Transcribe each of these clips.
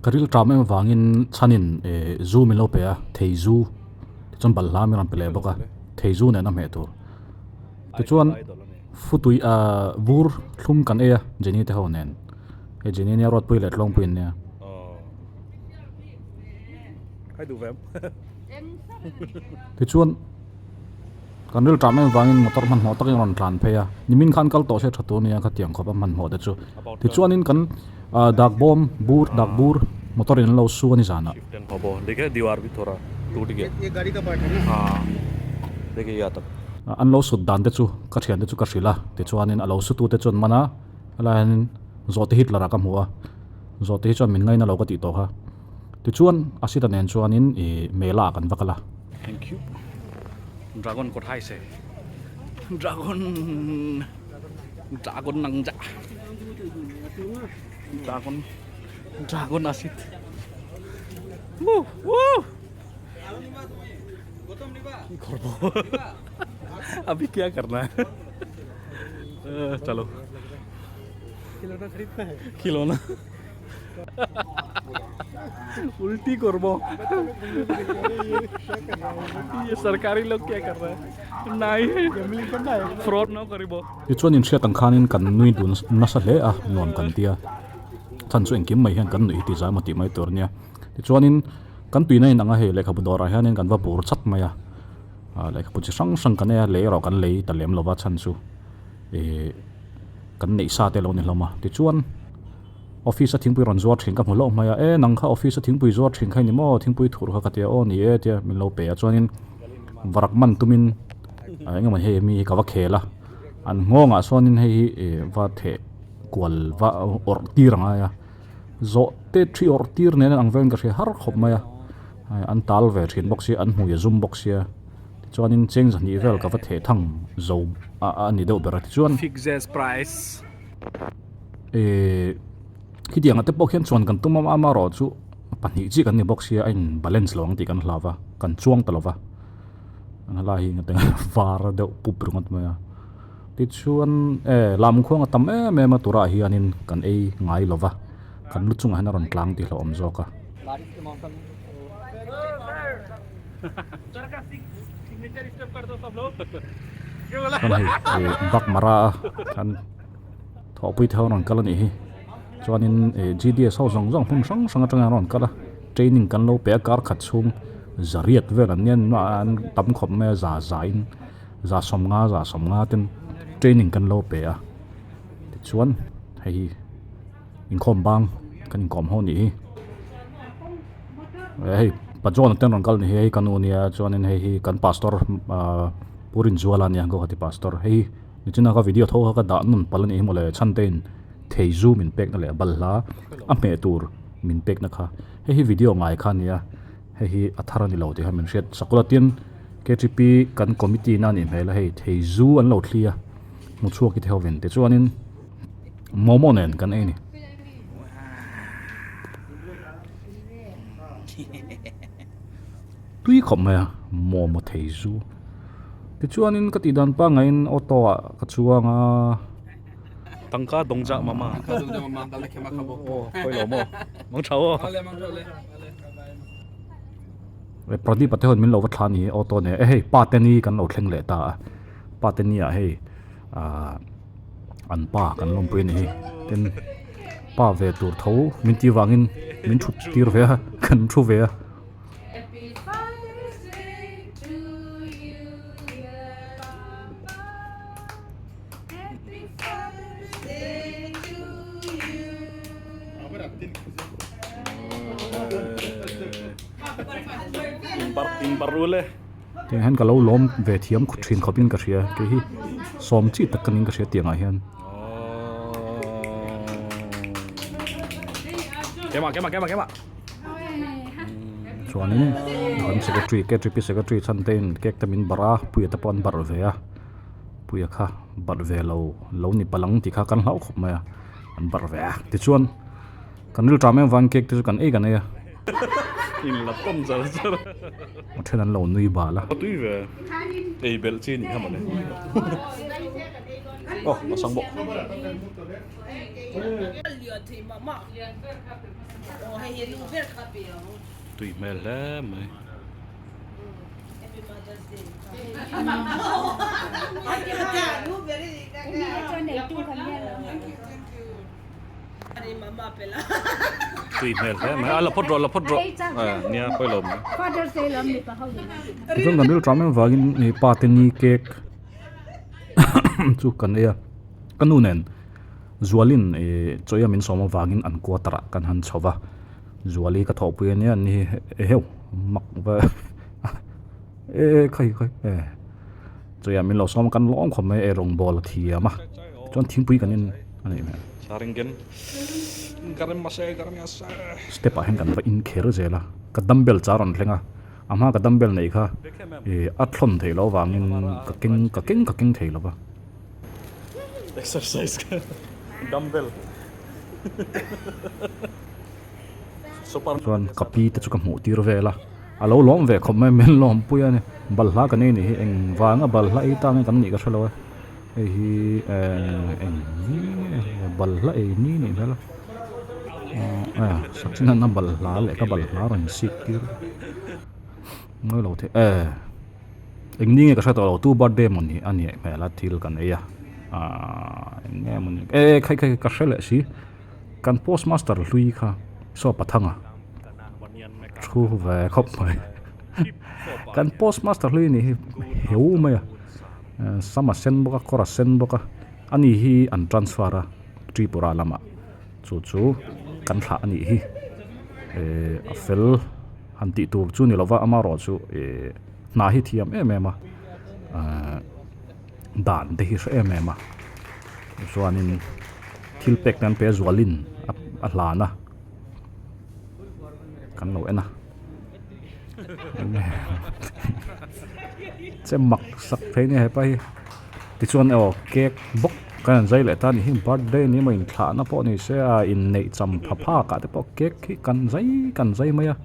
Ka ril ṭam em avangin chhanin zu min lo pe a, thei zu tichuan balhla min rawn pe leh bawk a, thei zu nen a hmeh tur. Tichuan futui ah vur thlum kan ei a Jenny te ho nen, hei Jenny nia Ruatpui leh Tlawngpui an nia. Tichuan kan ril ṭam em avangin motor hmanhmawh takin a rawn tlan phei a, nimin khan kal tawh se tha tur nia khatiang khawp a hmanhmawh te chu. Tichuanin kan ah dak bawm bur dak bur motor in an lo su a ni zanah. An lo sut dan te chu ka thian te chu ka hrilh a, tichuanin a lo su tu te chuan man a, helai hianin zawhte Hitler ah ka hmu a, zawhte hi chuan min ngaina lo ka tih tawh kha. Tichuan a sita nen chuanin ih mela ah kan va kal a. Thank you. Dragon kawt hai se. Dragon Dragon nang ja. Dragon Dragon asit. Woo woo. কি করবো अभी क्या करना है चलो खिलौना खरीदना है खिलौना उल्टी करबो ये सरकारी लोग क्या कर रहा है नहीं फ्रॉड न करिबो Tichuan inhriat ang khanin kan nui dun nasa hle a nuam kan tia chhan chu engkim mai hian kan nuih hi ti zai emaw tih mai tur ania tichuanin kan tuina in ang a hei lehkhabu dawrah hianin kan va bur chat mai a ah lehkhabu chi hrang hrang kan ei a lei erawh kan lei ta lem lova chhan chu ih kan neih sa te a lo ni hlawm a tichuan office a thingpui rawn zuar thin ka hmu hlauh mai a e nang kha office a thingpui zuar thin kha i ni maw thingpui thur kha ka tia aw ni e tia min lo pe a chuanin varak man tumin ah eng emaw hei mi hi ka va khel a an nghawngah sawnin hei hi ih va theh kual va awrh tir ang ai a zawh te thi awrh tir nen ang velin ka hria har khawp mai a an tal ve thin bawk sia an hmui a zum bawk sia tichuanin cheng zahnih vel ka va theh thang zo a a ni deuh ber a tichuan Fixes price. Ehh khitiang ah te pawh khian chuan kan tum a amaherawh chu pahnih chiah kan ni bawk sia a in balance lo ang tih kan hlau va kan chuang ta lo va helai hi engtin var deuh pup ringawt mai a tichuan eh lam khuang a tam em em a turah hianin kan ei ngai lo va kan lu chungah hian a rawn tlang tih hlauhawm zawk a. Chuan hei ih bakmara a kan. Thawhpui te ho rawn kal a nih hi chuanin ih G D S ho zawng zawng hmun hrang hrang atangin an rawn kal a training kan lo pe a kar khat chhung zariat vel an nia an tam khawp mai a za za in za sawmnga za sawmnga ten training kan lo pe a tichuan hei hi inkhawm bang kan inkawm ho nih hi hei pazawn te an rawn kal a ni hi hei ka nu ania chuanin hei hi kan pastor ahh Pu Rinzuala ania Guwahati pastor hei hi. Nichina ka video tho kha ka dah nawn palh a nih hi mawle chhante in thei zu min pek na leh balhla a hmeh tur min pek na kha hei hi video ngai kha a nia hei hi a thar a ni lo tih kha min hriat sak ula tin K T P kan committee na a nih hmel a hei thei zu an lo thli a hmu chhuak hi te ho vin tichuanin momo nen kan ei a ni. Tui khawp mai a momo thei zu. Tichuanin ka tih dan pangaiin auto ah ka chuang a. Tangka dawng zah mama. Tangka dawng zah mama kal le khema kha bo. Aw khawi lo maw mang tha aw. Ale mang tha le. E Pradeep a te hian min lo va thla ni auto nen e hei pa te ni kan lo thleng leh ta a pa te ni ah hei ah an pa kan lawmpui a ni hi tin pa ve tur tho min tih vangin min thut tir ve a kan thu ve a. Happy Father's Day to you, dear Papa. Happy Father's Day to you. Tiang hian ka lo lawm ve thiam thin khawpin ka hria kei hi sawm chi tak ka niin ka hria tiangah hian. Kema kema kema kema. Chuanin kan secretary K T P secretary chhan te in cake te min barh a puia te pawh an barh ve a puia kha barh ve lo lo ni palang tih kha kan hlauh khawp mai a an barh ve a tichuan kan rilṭam em vangin cake te chu kan ei kan ei a in la tawn char char a then an lo nui bal a tui ve ei belh chi a nih kha mawle. Aw a sang bawk. Tui hmel hle mai. Tui hmel hle mai a la phawt rawh la phawt rawh nia pawi lo mai. Chuan kan rilṭam em vangin hei pa te ni cake chu kan ei a ka nu nen Zualin ih chaw ei a min sawm avangin an quarter ah kan han chho va Zuali ka thawhpui ania an ni hi eheu mak ve e khai khai e chaw ei ah min lo sawm a kan lawm khawp mai eirawngbawl a thiam a chuan thingpui kan in a nih hmel. Step ah hian kan va in kher zel a ka dumbbell char rawn thleng a a hma ka dumbbell neih kha ih a thlawn theih loh avangin ka keng ka keng ka keng thei lo va. Exercise ka dumbbell super Chuan ka pi te chu ka hmuh tir vel a a lo lawm ve khawp mai min lawm pui a ni balhla kan ei nih hi eng vanga balhla ei ta nge kan nih ka hrelo e hei hi eh eng ni nge balhla ei ni nih hmel a eh sachin an a balhla leh ka balhla rawn sik tir ngawi lo thei eh. Eng ni nge ka hre tawh lo tu birthday emaw ni a nih hmel a thil kan ei a ahh eng nge maw ni e khai khai ka hre leh si kan post master hlui kha saw pathanga thu ve khawp mai kan post master hlui ni hi heu mai a sam a sen bawk a kawr a sen bawk a ani hi an transfer a Tripura lamah chu chu kan thlah a nih hi ehh a fel. Han tih tur chu ni lova amaherawh chu ih hna hi thiam em em a ahh dan te hi hre em em a chuanin thil pek te an pe zualin a hlan a kan lo en a che mak sak thei nia hepa hi tichuan aw cake bawk kan han zai leh ta a ni hi birthday ni emaw inthlahna pawh ni se a inneih cham pha phak ah te pawh cake hi kan zai kan zai mai a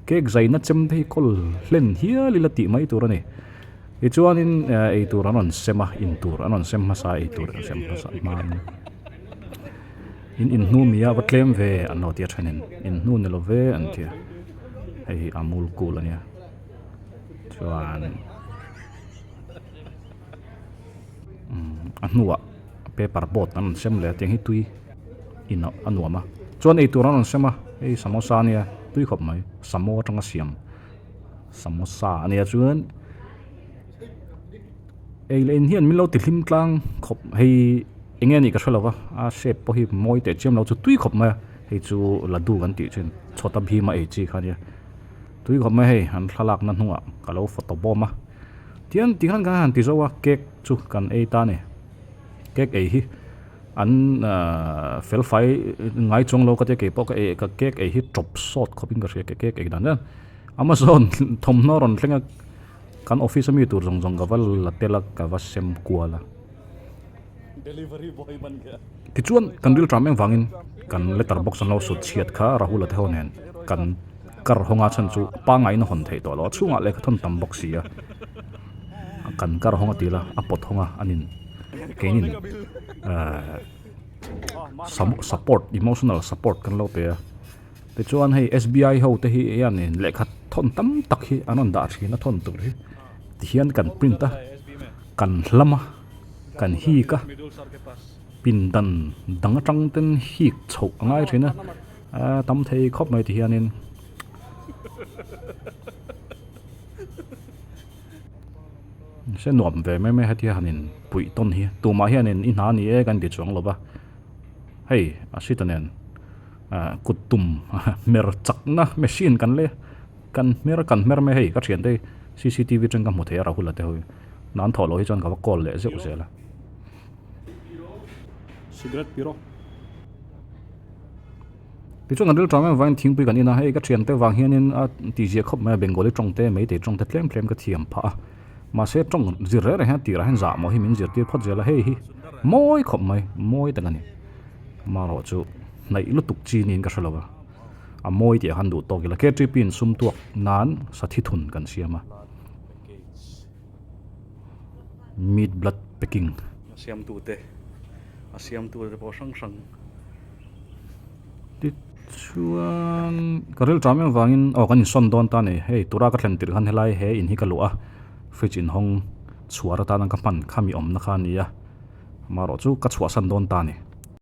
cake zaina chem te hi kawl hlen hial ila tih mai tur a ni tichuanin eitur an rawn sem a intur an rawn sem hmasa a eitur an sem hmasa hmain in inhnu mi a va tlem ve an lo ti a thenin inhnu ni lo ve an ti a hei hi amul cool a nia chuan. A hnuah paper boat an rawn sem leh a tiang hi tui in a nuam a chuan eitur an rawn sem a hei samosa ania tui khawp mai samo atanga siam samosa ania chuan ei leh in hian min lo ti hlim tlang khawp hei eng nge anih ka hre lo va a shape pawh hi mawi teh chiam lo chu tui khawp mai a hei chu ladu kan tih thin chhawta bhima ei chi kha ania tui khawp mai hei an thlalakna hnungah ka lo photo bawm a. Tiang ti khan kan han ti zo a cake chu kan ei ta a ni cake ei hi an ahh fel fai ngai chuang lo ka tia keipawh ka ei ka cake ei hi tawp sawt khawp in ka hria cake ei dan hian amazon thawmhnaw rawn thleng a kan office ami tur zawng zawng ka va la tel a ka va sem kual a tichuan kan ril tram em vangin kan letter box an lo sut chhiat kha Rahul a te ho nen kan. Kar hawnga chhan chu pangngai in a hawn theih tawh lo a chhungah lehkha thawn tam bawk si a kan kar hawng a til a a pawt hawng a an in keinin ehh support emotional support kan lo pe a tichuan hei S B I ho te hi hianin lehkha thawn tam tak hi an rawn dah thin a thawn tur hi tihian kan print a kan hlam a kan hik a pindan dang atang ten hik chhoh a ngai thin a. A tam thei khawp mai ti hianin se nuam ve mai mai heti han in puih tawn hi tumah hianin i hna ni e kan ti chuang lo va hei a sita nen ah kut tum hmer chakna machine kan lei a kan hmer kan hmer mai hei ka thiante hi cctv atang ka hmu thei a Rahul-a te ho hi nan thawh loh hi chuan ka va call leh zeuh zel a. Cigarette piro. Tichuan kan rilṭam em vangin thingpui kan in a, hei ka thiante vang hianin a tihziah khawp mai a, Bengali tawng te Meitei tawng te tlem tlem ka thiam phah a, mahse tawng zir reng reng hian tirah hian zah maw hi min zirtir phawt zel a, hei hi mawi khawp mai, mawi tak a ni. Amaherawh chu hnaih lutuk chi niin ka hre lo a, a mawi tih ah khan duh tawk ila KTP in sum tuak nan sathi thun kan siam a. Meat blood packing. Siamtute. A siamtu te pawh hrang hrang. Tichuan ka ril ṭam em vangin aw kan insawn dawn ta a ni. Hei tura ka thlen tirh khan helai he in hi ka luah a, fridge inhawng chhuar atana ka hman khami awmna kha a ni a, amaherawhchu ka chhuahsan dawn ta a ni.